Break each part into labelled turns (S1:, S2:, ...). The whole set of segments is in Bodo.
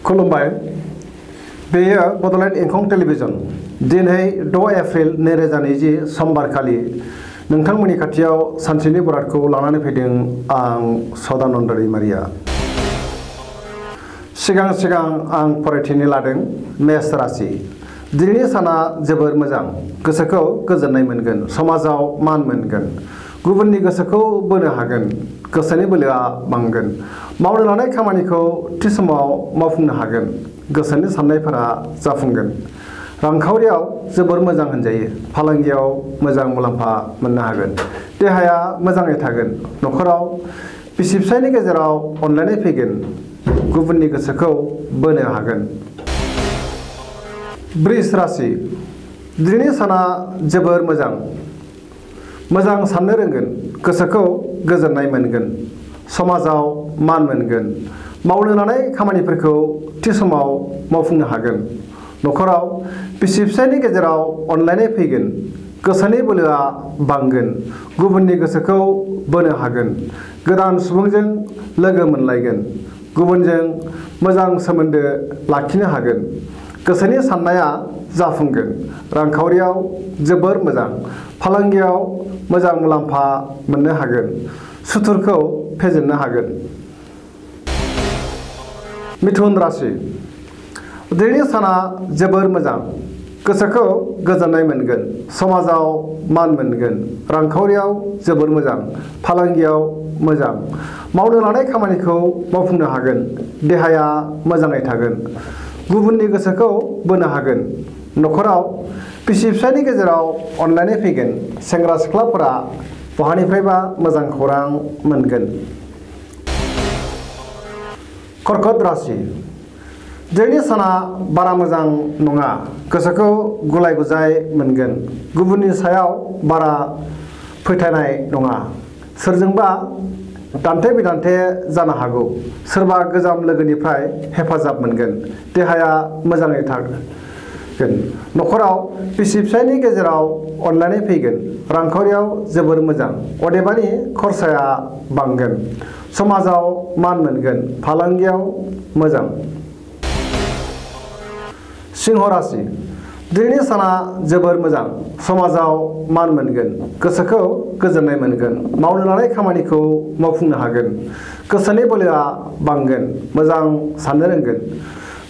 S1: खुलुमबाय बेयो बड'लेण्ड इंखं टेलिभिजन दिनै 6 एप्रिल 2020 समबारखालि नोंथांमोननि खाथियाव सानसेनि बरादखौ लानानै फैदों आं सदानन्द दैमारिया। सिगां आं फरायथिनो लादों मेष राशि। दिनैनि साना जोबोर मोजां, गोसोखौ गोजोननाय मोनगोन, समाजाव मान मोनगोन, गुबुननि गोसोखौ बोनो हागोन, गोसोनि बोलोआ बांगोन, मावनो लानाय खामानिखौ थि समाव मावफुंनो हागोन, गोसोनि साननायफोरा जाफुंगोन। रांखावरियाव जोबोर मोजां होनजायो, फालांगियाव मोजां मुलाम्फा मोननो हागोन, देहाया मोजाङै थागोन, न'खराव बिसि फिसायनि गेजेराव अनलायनाय फैगोन, गुबुननि गोसोखौ बोनो हागोन। वृष राशि। दिनैनि साना जोबोर मोजां साननो रोंगोन, गोसोखौ गोजोननाय मोनगोन, समाजाव मान मोनगोन, मावनो लानाय खामानिफोरखौ थि समाव मावफुंनो हागोन, न'खराव बिसि फिसायनि गेजेराव अनलायनाय फैगोन, गोसोनि बोलोआ बांगोन, गुबुननि गोसोखौ बोनो हागोन, गोदान सुबुंजों लोगो मोनलायगोन, गुबुनजों मोजां सोमोन्दो लाखिनो हागोन, गोसोनि साननाया जाफुंगोन। रांखावरियाव जोबोर मोजां, फालांगियाव मोजां मुलाम्फा मोननो हागोन, सुथुरखौ फेजेननो हागोन। मिथुन राशि। दिनैनि साना जोबोर मोजां, गोसोखौ गोजोननाय मोनगोन, समाजाव मान मोनगोन, रांखावरियाव जोबोर मोजां, फालांगियाव मोजां, मावनो लानाय खामानिखौ मावफुंनो हागोन, देहाया मोजाङै थागोन, गुबुननि गोसोखौ बोनो हागोन, न'खराव बिसि फिसायनि गेजेराव अनलायनाय फैगोन, सेंग्रा सिख्लाफोरा बहानिफ्रायबा मोजां खौरां मोनगोन। कर्कट राशि। दिनैनि साना बारा मोजां नङा, गोसोखौ गुलाय गुजाय मोनगोन, गुबुननि सायाव बारा फोथायनाय नङा, सोरजोंबा दान्थे बिदान्थे जानो हागौ, सोरबा गोजाम लोगोनिफ्राय हेफाजाब मोनगोन, देहाया मोजाङै थागोन, न'खराव बिसि फिसायनि गेजेराव अनलायनाय फैगोन, रांखावरियाव जोबोर मोजां, अदेबानि खरसाया बांगोन, समाजाव मान मोनगोन, फालांगियाव मोजां। सिंह राशि। दिनैनि साना जोबोर मोजां, समाजाव मान मोनगोन, गोसोखौ गोजोननाय मोनगोन, मावनो लानाय खामानिखौ मावफुंनो हागोन, गोसोनि बोलोआ बांगोन, मोजां साननो रोंगोन,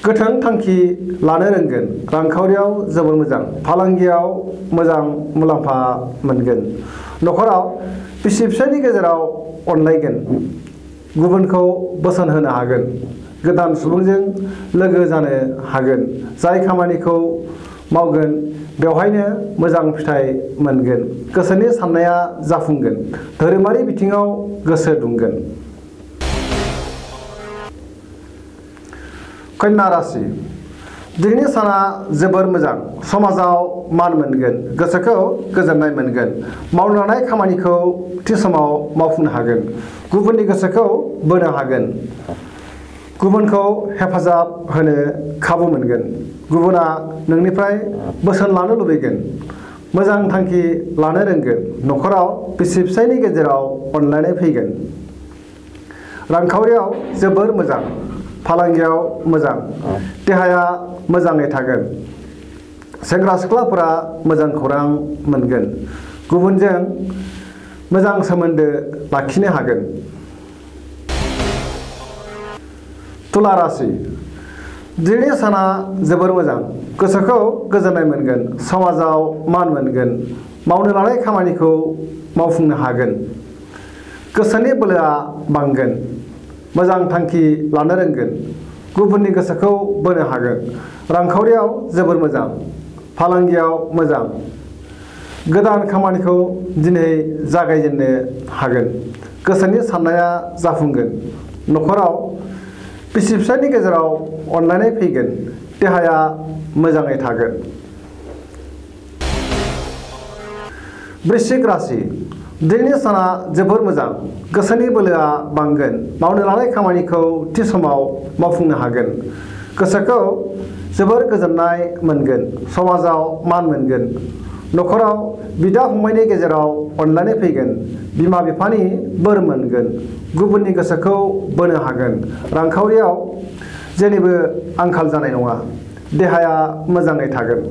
S1: गोथों थांखि लानो रोंगोन, रांखावरियाव जोबोर मोजां, फालांगियाव मोजां मुलाम्फा मोनगोन, न'खराव बिसि फिसायनि गेजेराव अनलायगोन, गुबुनखौ बोसोन होनो हागोन, गोदान सुबुंजों लोगो जानो हागोन, जाय खामानिखौ मावगोन बेवहायनो मोजां फिथाइ मोनगोन, गोसोनि साननाया जाफुंगोन, धोरोमारि बिथिङाव गोसो दुंगोन। कन्या राशि। दिनैनि साना जोबोर मोजां, समाजाव मान मोनगोन, गोसोखौ गोजोननाय मोनगोन, मावनो लानाय खामानिखौ थि समाव मावफुंनो हागोन, गुबुननि गोसोखौ बोनो हागोन, गुबुनखौ हेफाजाब होनो खाबु मोनगोन, गुबुना नोंनिफ्राय बोसोन लानो लुबैगोन, मोजां थांखि लानो रोंगोन, न'खराव बिसि फिसायनि गेजेराव अनलायनाय फैगोन, रांखावरियाव जोबोर मोजां, फालांगियाव मोजां, देहाया मोजाङै थागोन, सेंग्रा सिख्लाफोरा मोजां खौरां मोनगोन, गुबुनजों मोजां सोमोन्दो लाखिनो हागोन। तुला राशि। दिनैनि साना जोबोर मोजां, गोसोखौ गोजोननाय मोनगोन, समाजाव मान मोनगोन, मावनो लानाय खामानिखौ मावफुंनो हागोन, गोसोनि बोलोआ बांगोन, मोजां थांखि लानो रोंगोन, गुबुननि गोसोखौ बोनो हागोन, रांखावरियाव जोबोर मोजां, फालांगियाव मोजां, गोदान खामानिखौ दिनै जागायजेननो हागोन, गोसोनि साननाया जाफुंगोन, न'खराव बिसि फिसायनि गेजेराव अनलायनाय फैगोन, देहाया मोजाङै थागोन। वृश्चिक राशि। दिनैनि साना जोबोर मोजां, गोसोनि बोलोआ बांगोन, मावनो लानाय खामानिखौ थि समाव मावफुंनो हागोन, गोसोखौ जोबोर गोजोननाय मोनगोन, समाजाव मान मोनगोन, न'खराव बिदा फंबायनि गेजेराव अनलायनाय फैगोन, बिमा बिफानि बोर मोनगोन, गुबुननि गोसोखौ बोनो हागोन, रांखावरियाव जेनिबो आंखाल जानाय नङा देहाया मोजाङै थागोन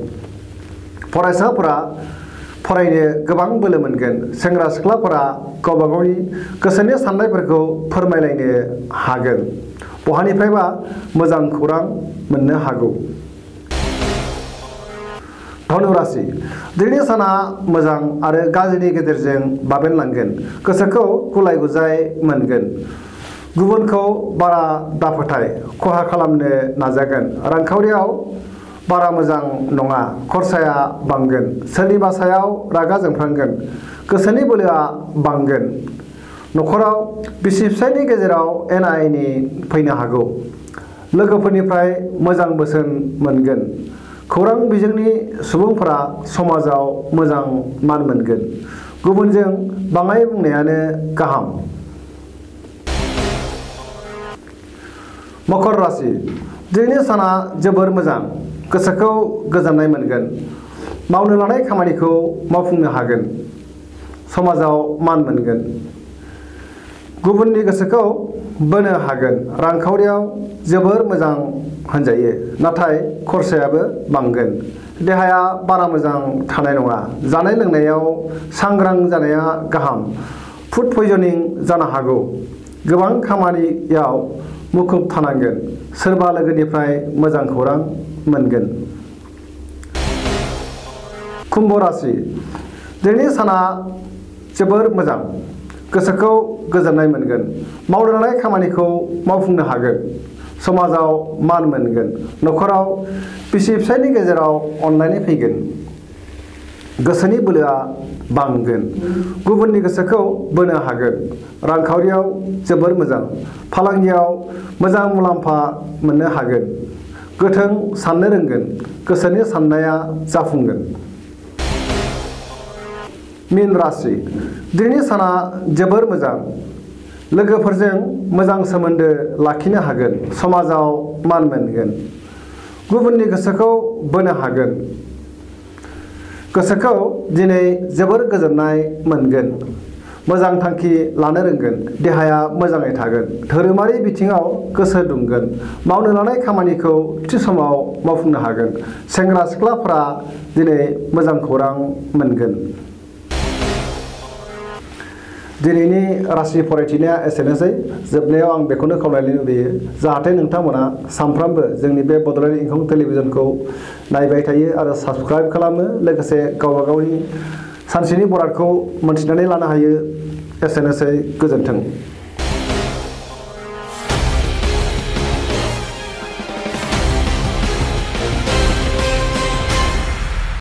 S1: फरायसाफोरा फरायनो गोबां बोलो मोनगोन सेंग्रा सिख्लाफोरा गावबा गावनि गोसोनि साननायफोरखौ फोरमायलायनो हागोन बहानिफ्रायबा मोजां खौरां मोननो हागौ धनु राशि दिनैनि साना मोजां आरो गाज्रिनि गेजेरजों बाबेनलांगोन गोसोखौ गुलाय गुजाय मोनगोन गुबुनखौ बारा दाफोथाय खहा खालामनो नाजागोन रांखावरियाव बारा मोजां नङा खरसाया बांगोन सोरनिबा सायाव रागा जोंफ्लांगोन गोसोनि बोलोआ बांगोन न'खराव बिसि फिसायनि गेजेराव एना एनि फैनो हागौ लोगोफोरनिफ्राय मोजां बोसोन मोनगोन खौरां बिजोंनि सुबुंफोरा समाजाव मोजां मान मोनगोन गुबुनजों बाङाय बुंनायानो गाहाम मकर राशि दिनैनि साना जोबोर मोजां गोसोखौ गोजोननाय मोनगोन मावनो लानाय खामानिखौ मावफुंनो हागोन समाजाव मान मोनगोन गुबुननि गोसोखौ बोनो हागोन रांखावरियाव जोबोर मोजां होनजायो नाथाय खरसायाबो बांगोन देहाया बारा मोजां थानाय नङा जानाय लोंनायाव सांग्रां जानाया गाहाम फुड पयजनिं जानो हागौ गोबां खामानियाव मुखुब थानांगोन सोरबा लोगोनिफ्राय मोजां खौरां मोनगोन कुम्भ राशि दिनैनि साना जोबोर मोजां गोसोखौ गोजोननाय मोनगोन मावनो लानाय खामानिखौ मावफुंनो हागोन समाजाव मान मोनगोन न'खराव बिसि फिसायनि गेजेराव अनलायनाय फैगोन गोसोनि बोलोआ बांगोन गुबुननि गोसोखौ बोनो हागोन रांखावरियाव जोबोर मोजां फालांगियाव मोजां मुलाम्फा मोननो हागोन गोथों साननो रोंगोन गोसोनि साननाया जाफुंगोन मीन राशि दिनैनि साना जोबोर मोजां लोगोफोरजों मोजां सोमोन्दो लाखिनो हागोन समाजाव मान मोनगोन गुबुननि गोसोखौ बोनो हागोन गोसोखौ दिनै जोबोर गोजोननाय मोनगोन मोजां थांखि लानो रोंगोन देहाया मोजाङै थागोन धोरोमारि बिथिङाव गोसो दुंगोन मावनो लानाय खामानिखौ थि समाव मावफुंनो हागोन सेंग्रा सिख्लाफोरा दिनै मोजां खौरां मोनगोन दिनैनि राशि फरायथिनाया एसेनोसै जोबनायाव आं बेखौनो खावलायनो लुबैयो जाहाथे नोंथांमोना सानफ्रामबो जोंनि बे बड'लेण्ड इंखं टेलिभिजनखौ नायबाय थायो आरो साबस्क्राइब खालामो लोगोसे गावबा गावनि सानसेनि बरादखौ मोनथिनानै लानो हायो एसेनोसै गोजोन्थों